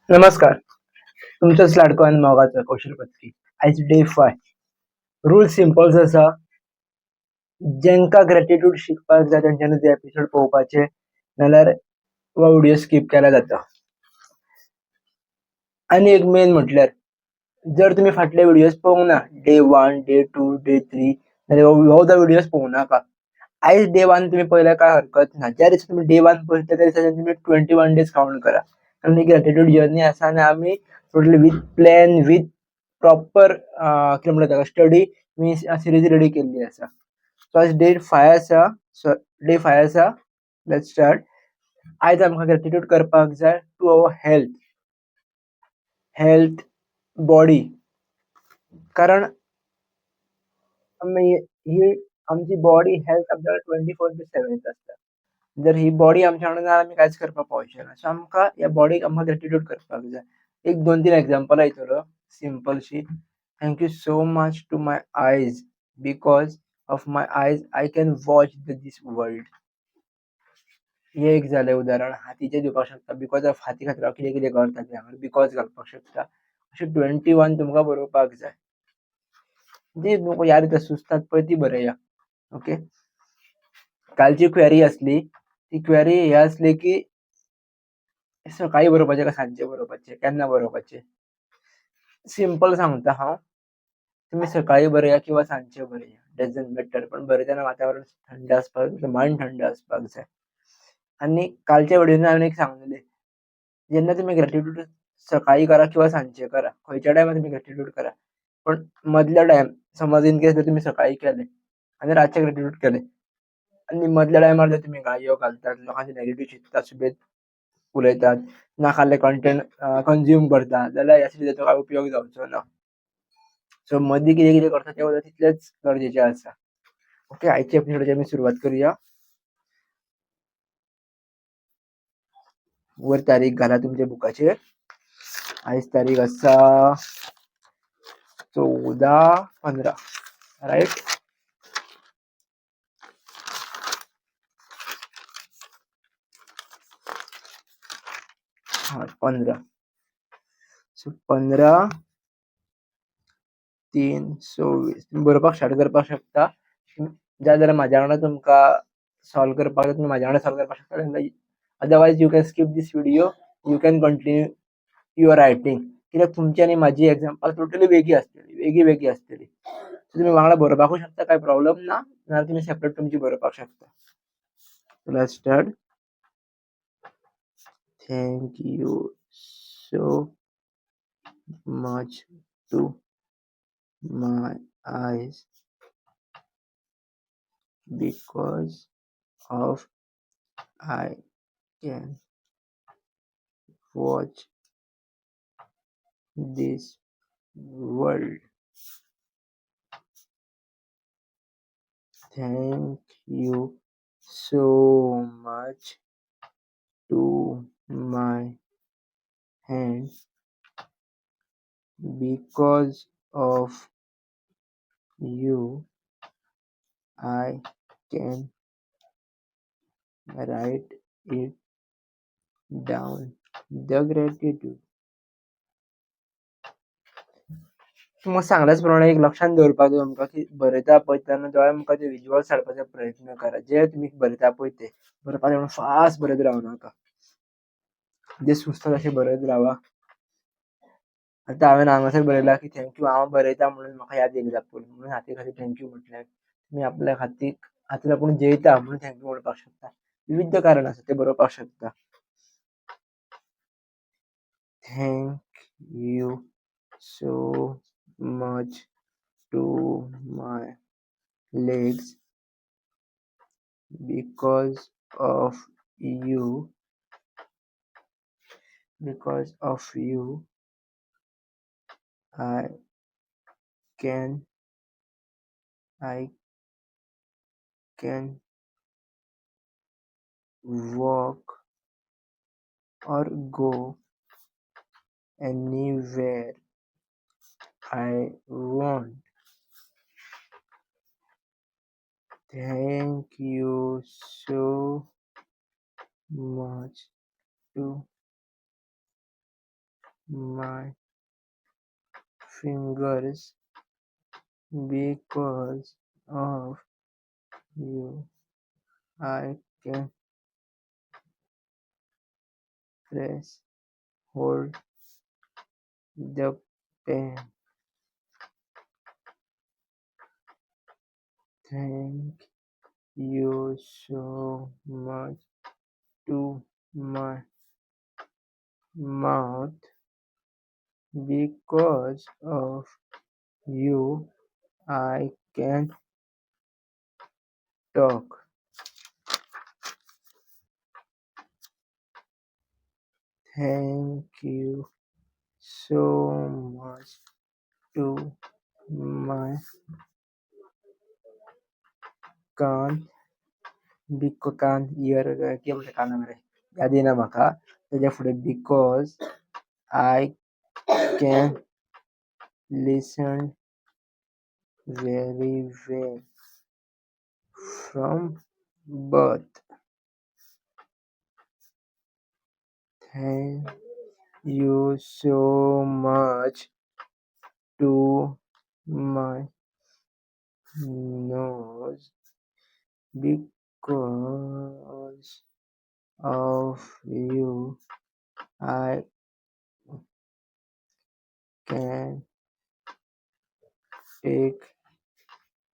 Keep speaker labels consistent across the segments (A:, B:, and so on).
A: नमस्कार, तुमचोच लाडको आनी मोगाचो कौशल पत्की. आयज डे 5. रूल सिंपल्स आसा. जेंका ग्रेटिट्यूड शिकपाक जाय तेंच्यांनी ते एपिसोड पळोवपाचे, नाल्यार हो व्हिडियो स्कीप केल्यार जाता. आनी एक मेन म्हटल्यार जर तुमी फाटले व्हिडियोज पळोवंक ना, डे 1, डे 2, डे 3, जाल्यार हो सुद्दां व्हिडियोज पळोवं नाका. आयज डे 1 तुमी पळयल्यार काय हरकत ना. ज्या दिसा तुमी डे 1 पळयता त्या दिसा तुमी 21 डेज काउंट करा. आनी ग्रेटिट्यूड जर्नी आसा आनी आमी totally with plan, with proper कितें म्हणटा ताका स्टडी मी सिरीज रेडी केल्ली आसा. सो आयज डे 5 आसा. सो डे 5 आसा. Let's start. आयज आमकां ग्रेटिट्यूड करपाक जाय to our health, health body. कारण आमी ही आमची बॉडी हेल्थ आमच्या 24/7 आसता. जर ही बॉडी आमच्या वांगडा ना आमी कांयच करपाक पावचे ना. सो आमकां ह्या बॉडीक आमकां ग्रेटिट्यूड करपाक जाय. एक 2-3 एग्जाम्पलां दितलो सिंपलशी. Thank you so much to my eyes, because of my eyes I can watch this world. हें एक जालें उदाहरण. हातीचें दिवपाक शकता, because of हाती खातीर हांव कितें कितें करता तें हांगा because घालपाक शकता. अशें 21 तुमकां बरोवपाक जाय. जी तुमकां याद येता सुचतात पळय ती बरया. ओके, कालची क्वेरी आसली, ती क्वेरी ही आसली की सकाळी बरोवपाचें काय सांजचें बरोवपाचें, केन्ना बरोवपाचें. सिंपल सांगता हांव, तुमी सकाळी बरया किंवा सांजचें बरया, डजंट मॅटर. पण बरयतना वातावरण थंड आसपाक जाय, मायंड थंड आसपाक जाय. आनी कालच्या व्हिडियोन हांवें एक सांगलेलें, जेन्ना तुमी ग्रेटिट्यूड सकाळी करा किंवा सांजचें करा, खंयच्या टायमार तुमी ग्रेटिट्यूड करा, पण मदल्या टायम समज इन केस जर तुमी सकाळी केलें आनी रातचें ग्रेटिट्यूड केलें आनी मदल्या टायमार जर तुमी गाळयो घालतात, लोकांचे नेगेटीव चिंततात, सुबेज उलयतात, नाकाल्ले कंटेंट कंज्यूम करता, जाल्यार ह्या सिरिजाचो काय उपयोग जावचो ना. सो मदीं कितें कितें करता तें सुद्दां तितलेंच गरजेचें आसा. ओके, आयच्या एपिसोडाची आमी सुरवात करुया. वर तारीख घाला तुमच्या बुकाचेर. आयज तारीख आसा 14/15, रायट. हा 15. सो 15/3/26 तुमी बरोवपाक स्टार्ट करपाक शकता. जाय जाल्यार म्हाज्या वांगडा तुमकां सॉल्व करपाक जाय, तुमी म्हाज्या वांगडा सॉल्व करपाक शकता. Otherwise you can skip this video, you can continue your writing. कित्याक तुमची आनी म्हाजी एग्जाम्पल टोटली वेगळी आसतली, वेगळी वेगळी आसतली. सो तुमी वांगडा बरोवपाकूय शकता, कांय प्रॉब्लम ना, नाल्यार तुमी सेपरेट तुमची बरोवपाक शकता. Let's start. Thank you so much to my eyes because of I can watch this world. Thank you so much to my hands because of you I can write it down the gratitude. तुमकां सांगल्याच प्रमाणे एक लक्षांत दवरपाक जाय तुमकां की बरयता पळय तेन्ना दोळ्या मुखार ते विज्युअल्स हाडपाचो प्रयत्न करा. जे तुमी बरयता पळय ते बरोवपाक म्हणून फास्ट बरयत रावनाका, जे सुचता तशें बरयत रावा. आतां हांवें हांगासर बरयलां की thank you हांव बरयता म्हणून म्हाका याद येयली दाखोवन, म्हणून हाती खातीर thank you म्हटलें. तुमी आपल्या हातीन आपूण जेयता म्हणून thank you म्हणपाक शकता. विविध कारण आसा ते बरोवपाक शकता. Thank you so much to my legs because of you, because of you I can, I can walk or go anywhere I want. Thank you so much to my fingers because of you I can press hold the pen. Thank you so much to my mouth because of you I can talk. Thank you so much to my कान कान year कितें म्हणटा कानाक रे याद येना म्हाका. तेज्या फुडें because I can listen very well from birth. Thank you so much to my nose because of you I can take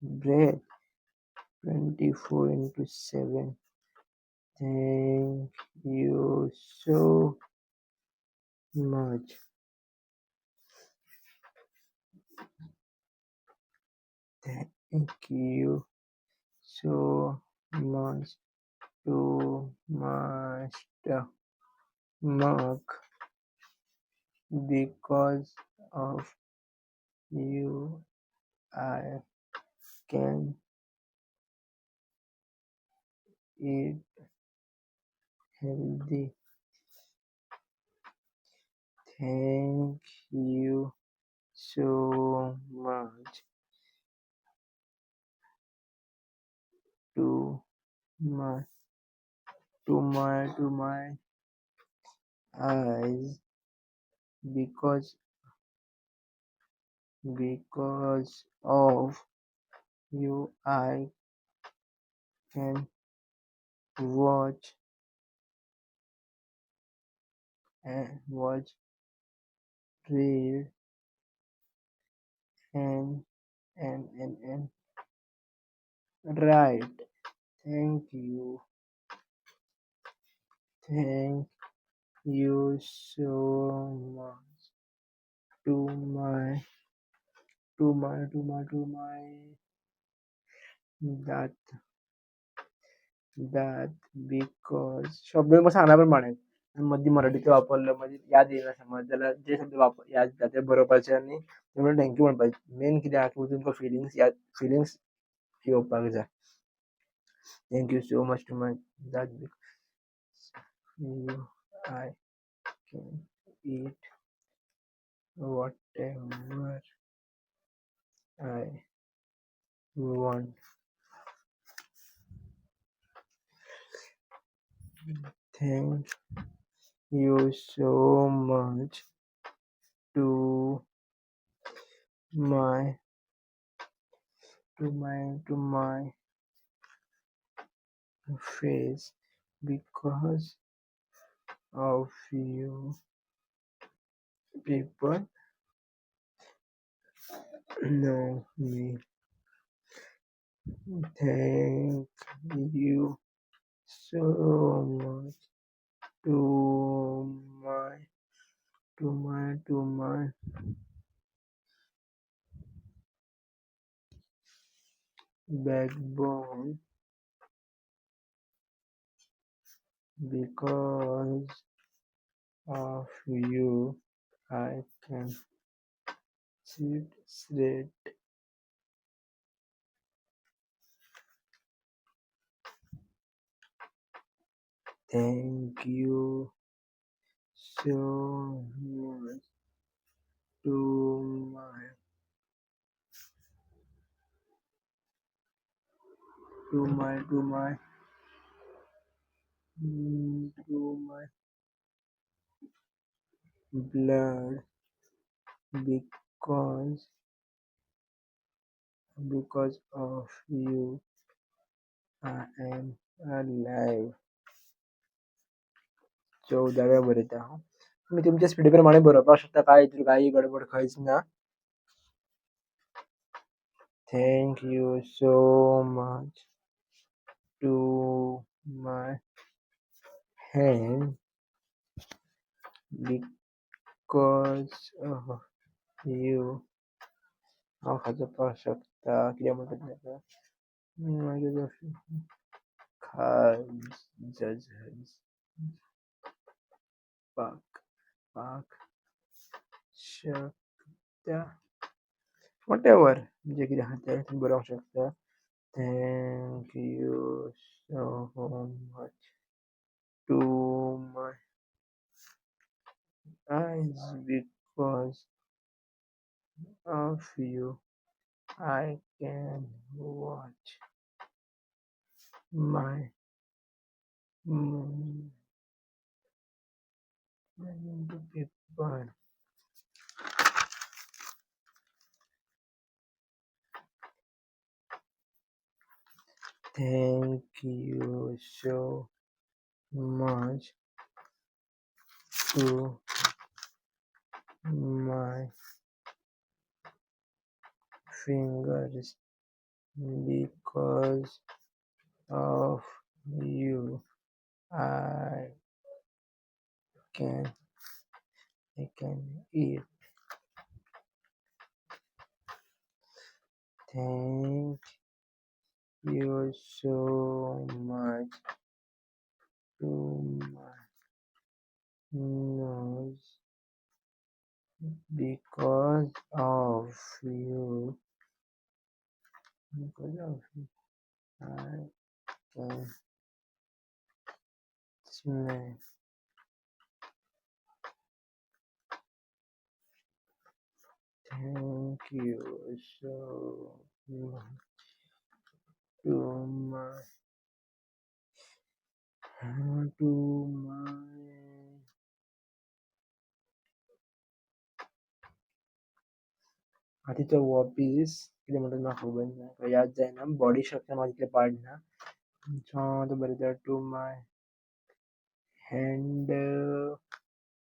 A: breath 24/7. Thank you so much. Thank you so much to my stomach because of you I can eat healthy. Thank you so much to my to my to my eyes because of you I can watch and watch, read and write. Thank you. Thank you so much to my to my to my to my that that because शब्द सांगला प्रमाणे मदीं मराठीचो वापरलो, मदीं याद येयना समज जाल्यार जे शब्द याद येता ते बरोवपाचे आनी म्हणून thank you म्हणपाचें. मेन कितें आहा की तुमकां फिलिंग्स याद फिलिंग्स येवपाक जाय. Thank you so much to my that you I can eat whatever I want. Thank you so much to my to my to my face because of you people know me. Thank you so much to my to my to my backbone because of you I can sit straight. Thank you so much to my to my to my to my Blood because because of you I am alive. 14व्या बरयता हांव. तुमी तुमच्या speedy प्रमाणे बरोवपाक शकता, काय हितून काही गडबड खंयच ना. Thank you so much to my hand because of you. हांव खाजोवपाक शकता, कितें म्हणटा तेका, मागीर खाजपाक पाक शकता, वॉटेवर जें कितें आहा तें तुमी बरोवंक शकता. Thank you so much to my eyes because of you I can watch my paper. Thank you so much to my fingers because of you I can I can eat. Thank you so much to my nose because of you because of you I can smell. Thank you so much to my to my हातीचो हो piece कितें म्हणटा म्हाका खबर ना, याद जायना, body structure म्हाका तितलें पाड ना. सो हांव आतां बरयता टू my hand.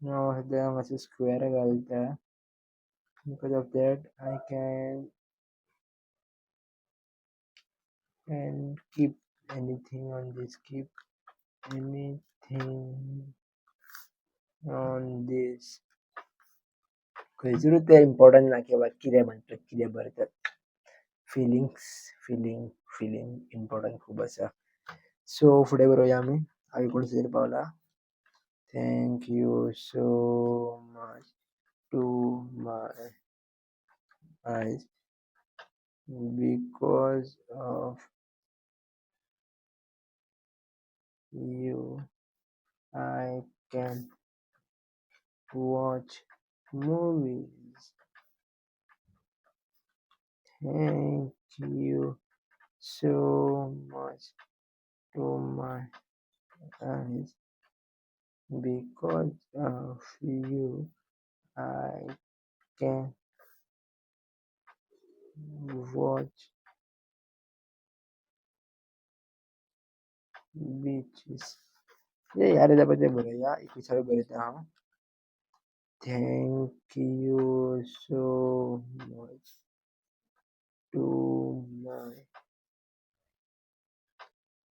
A: हांव सद्या मातसो स्क्वेर घालता because of that I can keep anything on this, keep anything on this. खंयसरूच तें इम्पोर्टंट ना की बाबा कितें म्हणटा कितें बरयतात. फिलिंग्स फिलींग फिलींग इम्पोर्टंट खूब आसा. सो फुडें बरोवया आमी. हांव 19 पावला. Thank you so much to my eyes because of you I can watch movies. Thank you so much to my eyes because of you I can watch beaches. यार येता पळय तें बरया, 21 बरयता हांव. Thank you so much to my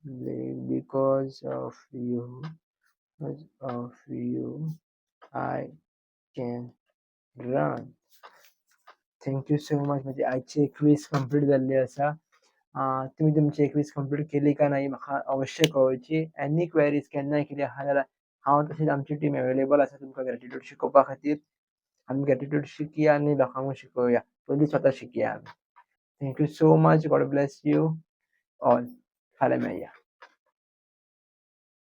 A: leg because of you I can run. Thank you so much. म्हजी आयची 21 complete जाल्ली आसा. तुमी तुमची 21 कंप्लीट केली काय ना म्हाका अवश्य कळोवची. एनी क्वेरीज केन्नाय कितें आहा जाल्यार हांव तशेंच आमची टीम अवेलेबल आसा तुमकां ग्रेटिट्यूड शिकोवपा खातीर. आमी ग्रेटिट्यूड शिकया आनी लोकांक शिकोवया, पयलीं स्वता शिकया आमी. Thank you so much. God bless you all. फाल्यां मेळया.